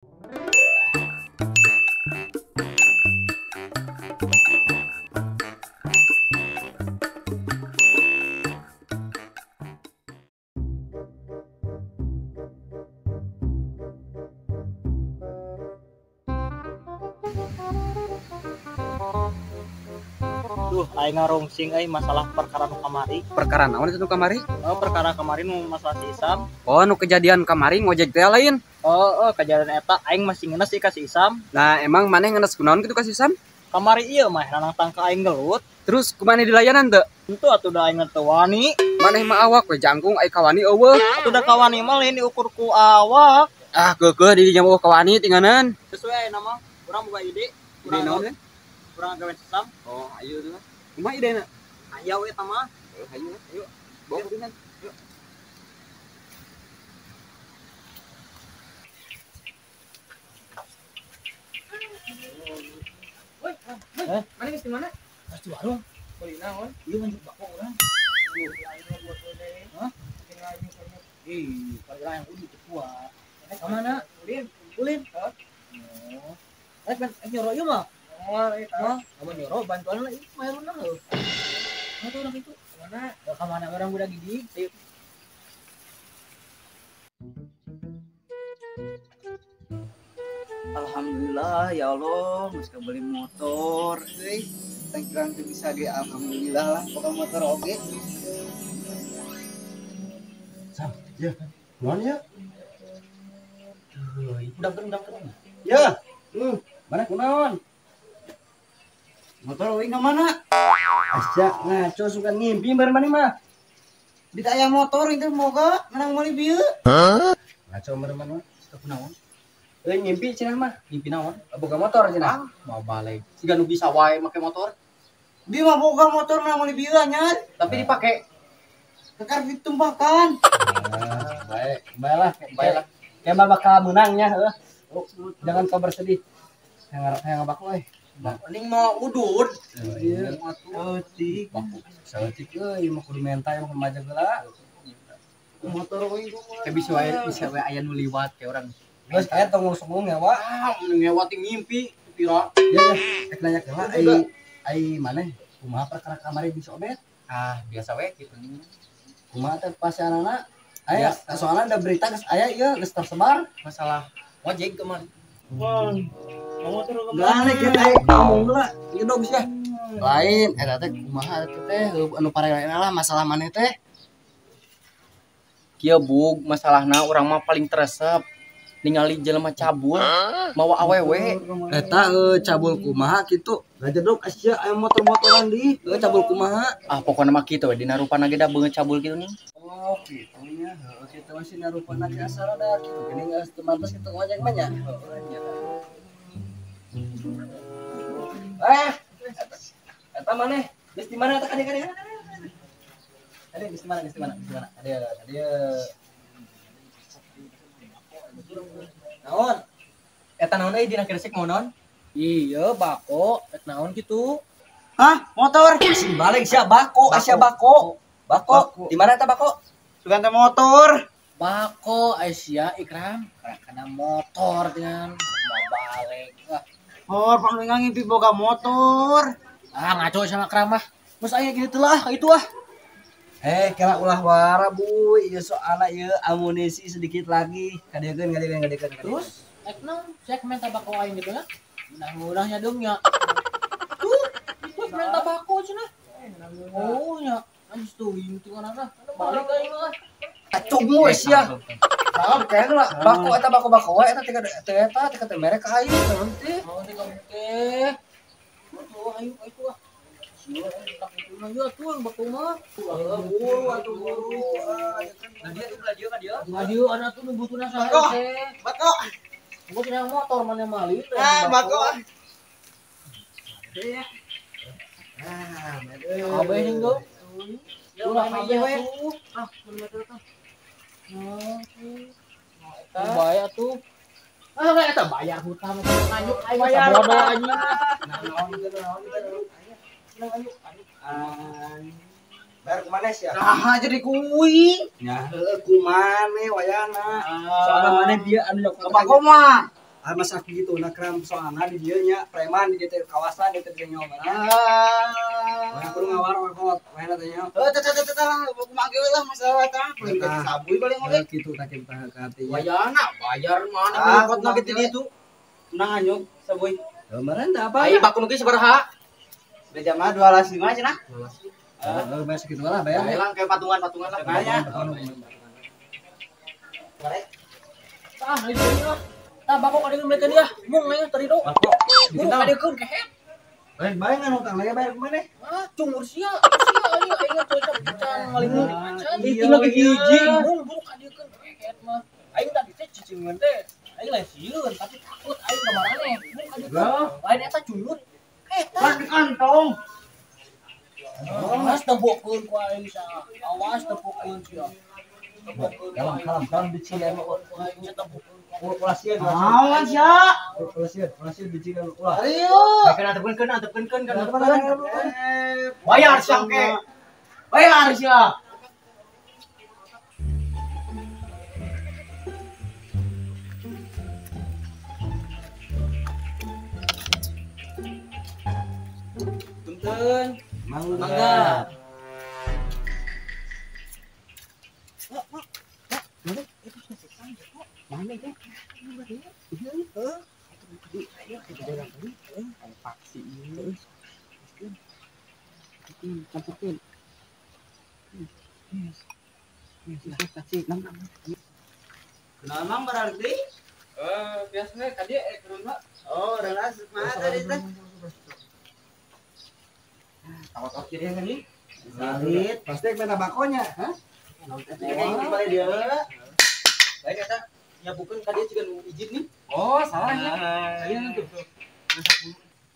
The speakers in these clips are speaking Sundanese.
Duh, aing ngarungsing euy masalah perkara nu kamari. Perkara naon itu nu kamari? Oh, perkara kamari nu masalah si Isam. Oh, nu kejadian kamari ngojek teh lain. Oh, kejadian eta aing masih ngenes sih ka si Isam. Nah, emang maneh ngenes kunaon kitu ka si Isam? Kamari ieu mah nangtang ka aing gelut. Terus kumaha dilayanan teu? Henteu atuh da aing teu wani. Maneh mah awak we jangkung ai kawani eueuh. Atuh da kawani mah lain diukur ku awak. Ah, geukeuh di dinya mah kawani tinganan. Geus we ayeuna mah urang boga ide. Ide naon? Urang gawe si Isam. Oh, ayo tuh. Kumaha idena? Aya we eta mah. Ayo, ayo. Bawa ke dinan. Yuk. Woi, mana geus di mana? Geus di warung. Beli naon? Ieu nganjuk bako urang. Hah? Ih, kalau yang udah kuat. Ka mana? Ulin. Ulin. Oh. Eh, kan nyoro ieu mah. Wah, kamu nyoro bantuan lah itu mayaruna heuh. Mana tuh orang itu? Mana? Ka mana orang budak gigi? Ayo. Alhamdulillah ya Allah, geus beli motor euy. Tangkirang teu bisa ge alhamdulillah lah boga motor oge. Sam, ya. Naon ya? Tuh, udah. Ya. Mana kunaon? Motor euy ka mana? Asa ngaco suka ngimpi bareng maneh mah. Di aya motor itu moga menang meuli bieu. Ngaco bareng maneh mah, kunaon? Euy ngimpi cenah mah, ngimpi naon? Boga motor cenah. Mau balik. Siga nu bisa wae make motor. Bi mah boga motor menang meuli bieu nya. Tapi dipake kekar ditumpahkan. Baik, baiklah, baiklah. Kayak mah bakal menangnya heuh. Jangan kau bersedih. Yang ngabak euy. Mending mau udud. Iya, saeutik. Saeutik euy mah kudu menta mah kudu majag heula. Motor euy kumaha. Kayak bisa wae bisa wae aya nu liwat kayak orang. Geus aya tong ngusung ngewa. Ah, ngewa teh ngimpi pira. Ya, ya, rek nanya heula ai ai maneh kumaha perkara kamari bisa obet? Ah, biasa we kitu. Kumaha teh pasianana? Aya, soalna ada berita geus aya ieu geus tersebar masalah ngojek kemarin. Wah. Gane kita ngomong heula, ieu dog sia. Lain eta teh kumaha eta teh anu parelena lah masalah maneh teh. Kieu bug masalahna urang mah paling teresep ningali jelema cabul mawa awewe. Eta cabul kumaha kitu? Ngajedog sia aya motor-motoran deui. Heuh cabul kumaha? Ah pokona mah kitu we dina rupana ge da beungeut cabul kitu nih. Oh kitu nya, heuh kitu mah sina rupana ge asal da kitu geuning geus teu mantes kitu ngojek mah nya. Heuh nya. Eta maneh geus di mana eta kade-kade? Kade geus di mana? Geus di mana? Geus di mana? Kade kade. Naon? Eta naon euy dina kresek mau naon? Iya, bako, et naon kitu? Hah? Motor? Si balik sia bako, sia bako. Bako. Di mana eta bako? Sugan teh motor. Bako Aisyah Ikram, karena motor dengan mau balik. Wah. Oh, pang ngimpi boga motor. Ah, ngaco sama Ikram mah. Mas aya gitu lah, itu ah. Kela ulah wara bu, ieu soalna ieu amunisi sedikit lagi. Kadiekeun, kadiekeun, kadiekeun. Terus, ek naon? Saya minta bako aing gitu lah. Menang-menangnya dong nya. Tuh, itu minta bako cenah. Oh nya, anjing tuh itu kan ah. Balik aing lah. Acung sia. Salah kayaknya lah. Bako eta bako-bako wae eta tika eta tika teh merek ka aing naon teh. Naon teh kamu teh. Tuh ayo ayo ah. Ayo tuh bako mah. Buru atuh buru. Nah dia tuh dia kan dia. Nah dia anak tuh butuhna saha teh. Bako. Gua kira motor mana mali. Ah, bako. Ah, kabeh sing tuh. Ulah kabeh tuh. Ah, mun meter teh. Nah, eta bayar tuh. Ah, eta bayar hutang nganyuk aing Bayar bodoh anjing. Nah, naon teh naon teh. Bayar ku maneh sia? Nah, jadi kuing. Ya, heueuh ku maneh wayahna. Soalna maneh bieu anu nyokot Bako mah. Ah masa kitu na kram soalna di dieu nya preman di dieu teh kawasan di teh nyawa mana. Ah. Kudu ngawarung kolot mana teh nya. Heuh teh teh teh kumaha ge lah masalah eta paling Tah. sabuy paling oge. Kitu tah kitu tah ka hati. Wayana bayar mana kot na kitu ditu. Nah anyuk sabuy. Kemarin teh apa? Ai baku nu ge sabaraha? Beja mah 205 cenah. Heeh, bayar segitu lah bayar. Hilang kayak patungan-patungan lah. Makanya. Tah, ieu lah. Tah bako ka mereka dia. Mung nya tadi do. Bako. Mung kadiekeun kehet. Eh, bayar ngan utang lagi bayar kemana? Ah, cungur sia. Sia aing aing cocok can ngalingu acan. Iya, lagi iya. hiji. Mung buru kadiekeun kehet mah. Aing tadi teh cicingan teh. Aing lain sieun tapi takut aing ka maraneh. Mung kadiekeun. Lain eta cungur. Eta Lah di kantong. Awas tebokeun ku aing sia. Awas tebokeun sia. Kalem kalem kalem biji ya Aing sia tebokeun. Ulah sieun. Naon sia? Ulah sieun, ulah sieun biji kan ulah. Ayo. Kena tepkeun, tepkeun, Bayar Bayar sia ke. Bayar sia. Punten. Mangga. Mana itu? Paksi ini. Campurkeun. Kenal mang berarti? Biasanya tadi turun Pak. Oh, relas mana tadi teh? Takut kiri kan ini? Salit, pasti minta bakonya, hah? Kayak balik dia. Baik eta nyabukeun ka dieu jiga nu izin nih. Oh, salah ya. Saya tuh.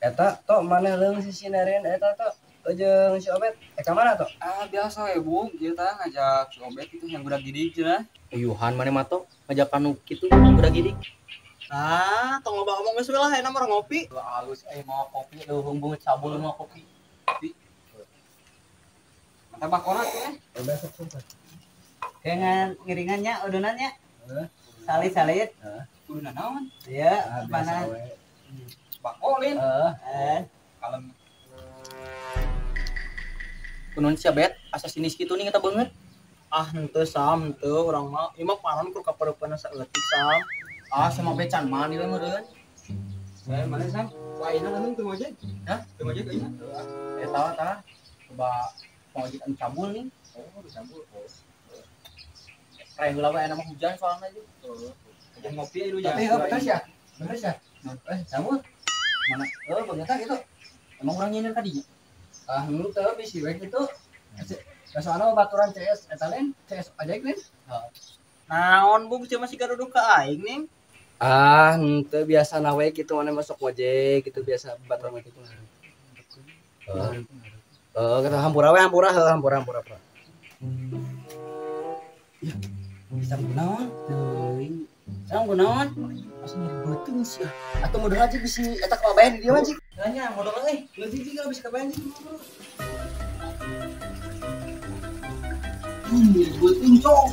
Eta tok mana leung si sinarian eta tok jeung si Obet. Ka mana tok? Ah, biasa we, Bung. Ieu tah ngajak si Obet itu yang budak gidik cenah. Uyuhan maneh mah tok ngajak anu kitu budak gidik. Ah, tong loba omong geus we lah enak mah ngopi. Halus euy mau kopi leuheung beungeut sabul mau kopi. Mata bakona tuh eh. Besok sumpah. Dengan ngiringannya udunannya. Heeh. Salit-salit. Kudu naon? Iya, panas. Bako lin. Heeh. Kalem. Kunaon sia Bet asa sinis kitu nih eta beungeut. Ah, henteu sam henteu urang mah. Ieu mah panon kur kapareupeuna saeutik sam. Ah, sama becan mah ieu meureun. Saya mana sam? Wah, ayeuna langsung teu ngojek. Hah? Teu ngojek ayeuna. Eta tah. Coba ngojek anu cabul nih. Oh, cabul. Oh. Raya heula we aya mah hujan soalna ieu. Heeh. Ngopi aja lu ya. Tapi heuh bener sia. Bener sia. Cabul. Mana? Heuh, bener gitu. Emang urang nyieun ka dinya? Ah, henteu bisi we kitu. Soalna baturan CS eta lain, CS ajaib lain. Naon bung sia masih gaduh ka aing ning. Ah, henteu biasa na we kitu mana masuk ngojek gitu biasa baturan kitu. Heeh, kita hampura we hampura heuh hampura hampura. Ya, bisa kunaon? Teuing. Sang kunaon? Asa nyeri beuteung sia. Atau modal aja bisi eta kabayan di dieu mah cik. Nanya modal euy. Leutik cik kalau bisa kabayan cik. Nyeri beuteung cok.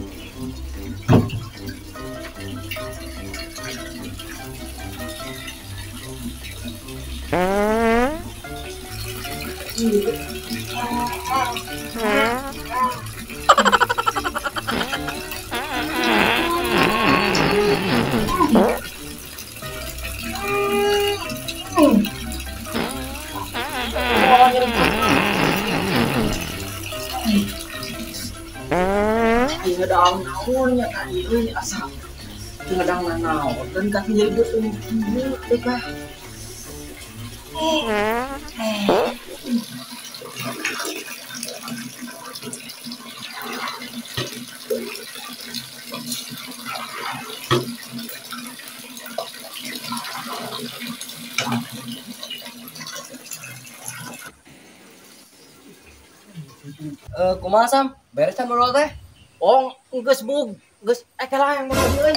Aing ngedang naon nya tadi euy asa teu ngedang nanaon dan kaki jadi beuteung kieu teh kah. Kumaha Sam? Beres can modal teh? Oh, geus bug, geus lah yang modal euy.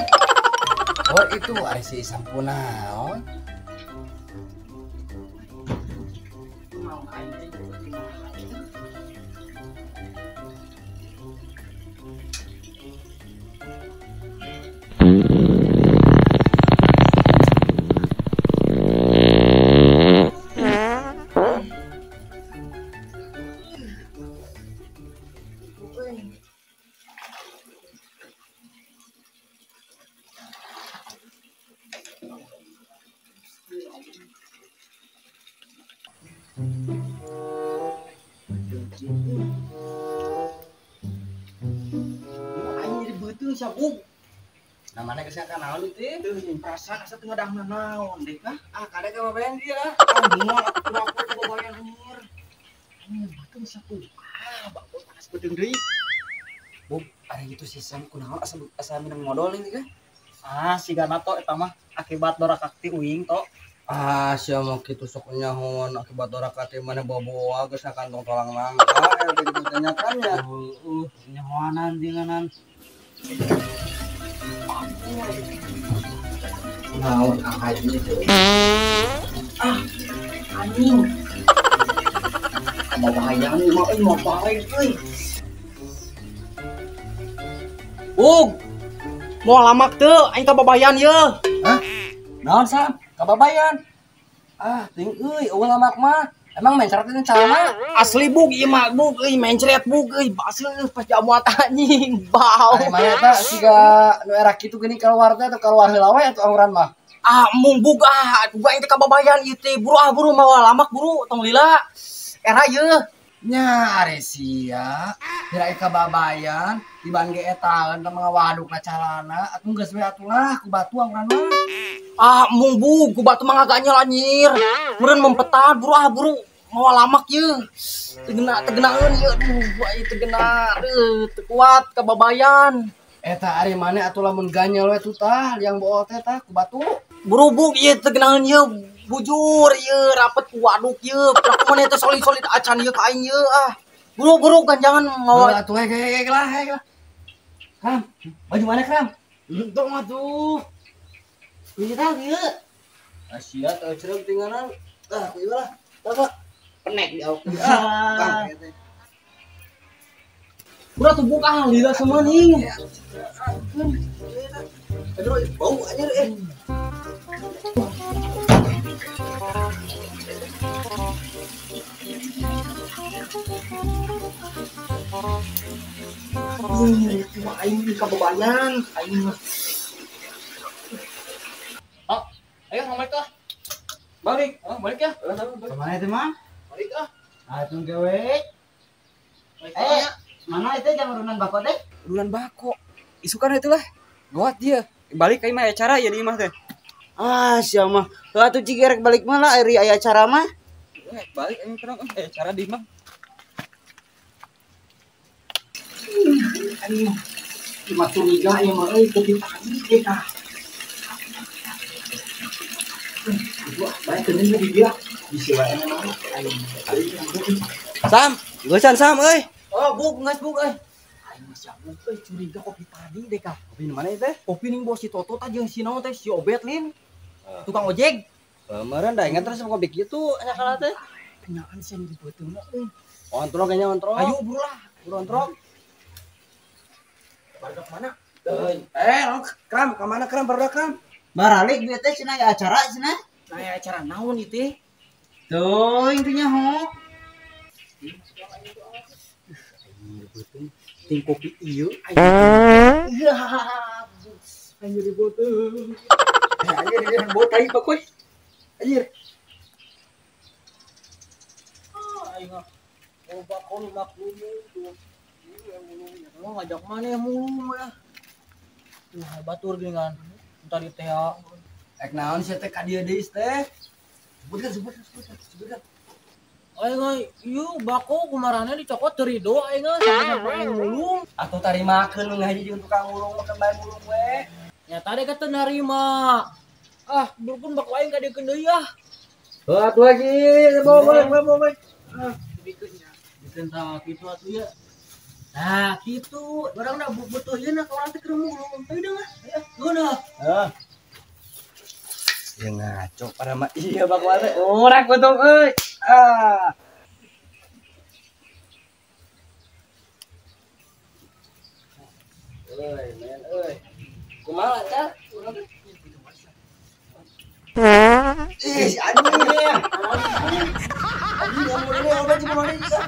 Oh, itu ari si Isam kunaon? Aing jadi beuteung sia bug. Namanya geus ka naon itu? Teu perasaan asa teu ngadang naon deh kah? Ah, kadek ka babayan dia lah. Ah, moal atuh aku ka babayan anjir. Aing beuteung sia bug. Ah, bako panas beuteung deui. Bug, ari kitu si Sam kunaon asa asa minang modol ini kah? Ah, sigana to eta mah akibat doraka ti uing to. Ah, sia mah kitu sok nyahoan akibat doraka teh maneh bawa-bawa geus kantong tolang nangka eta ditanyakan ya. Heueuh, nyahoanan dinganan. Naon haji teh? Ah, anjing. Kababayan mah euy mah bae euy. Bug. Moal lamak teu aing kababayan yeuh. Hah? Naon Sam? Kababayan. Ah, ting euy, eueuh lamak mah. Emang mencret teh calana? Asli bug ieu mah bug euy mencret bug euy baseuh pas jamuat anjing bau. Ari mana eta siga nu era kitu geuning keluar teh atau keluar heula we atuh angguran mah. Ah, mung bug ah, bug aing teh kababayan ieu teh buru ah buru mawa lamak buru tong lila. Era yeuh. Nya ari sia, kira kababayan tiban ge etaeun teh ngawaduk na calana atuh geus we atuh lah ku batu angguran mah. Ah, mung bug ku batu mah ngaganyel anjir. Meureun mempetan buru ah buru mawa lamak yeuh. Tegena tegenaeun ieu aduh aing tegena teu kuat kababayan. Eta ari maneh atuh lamun ganyel we tuh tah liang bool teh tah ku batu. Buru bug ieu tegenaeun ieu bujur ieu rapet ku waduk ieu. Peraku maneh teh solid-solid acan ieu ka aing ieu ah. Buru-buru ganjangan mawa atuh hege lah hege lah. Kram, baju mana Kram? Untung atuh. Ieu tah ieu. Asia teh cerem tinggalan. Tah ku ieu lah. Tah Pak. Penek di awak. Ah, Buru atuh bug ah lila seumeun. Aduh, bau anjir eh. Cuma aing kababayan, aing mah. Oh, ayo balik ah. Balik, oh, balik ya. Kemana itu mah? Balik ah. Atuh gawe. Eh, mana itu jam urunan bako teh? Urunan bako. Isukan itulah. Gawat dia. Balik ka imah acara ya di imah teh. Ah, sia mah. Heuh atuh cik erek balik mah lah ari aya acara mah. Balik aing terang acara di imah. Aing mah curiga ieu mah euy kopi tadi teh tah. Wah, bae teuing di dia. Bisi wae mah aing. Sam, geusan Sam euy. Oh, bug geus bug euy. Aing mah sia bug euy curiga kopi tadi deh kah. Kopi nu mana ieu teh? Kopi ning bos si Toto tah jeung si naon teh si Obet lin. Tukang ojek. Meureun da ingat terus kopi kitu nya kana teh. Kenyaan sia di beuteungna euy. Ontrok kayaknya ontrok. Ayo buru lah, buru ontrok. Barudak mana? Kram, ka mana Kram barudak Kram? Baralik dia teh cenah aya acara cenah. Nah, aya acara naon ieu teh? Tuh, intinya ho. Ting kopi ieu aing. Aing ribut. Anjir, dia bawa tai bakoy. Anjir. Aing mau bakon maklumu tuh. Mau ngajak mana mulu mah. Tuh batur geuningan. Entar di teh. Ek naon sia teh ka dieu deui teh? Sebutkan. Aing ieu bako kumarana dicokot teu rido aing sampai-sampai aing mulung. Atuh tarimakeun nu ngaji jeung tukang mulung mah kan bae mulung we. Nyata deh kata narima. Ah, berpun bako aing ka dieu deui ah. Heuh atuh lagi, bawa bawa. Ah, dibikeun nya. Dibikeun tah kitu atuh ya. Nah, kitu. Barang da butuh ieu na ka urang teh keur mulung. Teu deung ah. Geuneuh. Heeh. Ya ngaco pada mah iya bako teh. Urang untung euy. Ah. Euy, men euy. Kumaha lancar? Ih, si anjing. Anjing yang mulai obat cuma mana juga.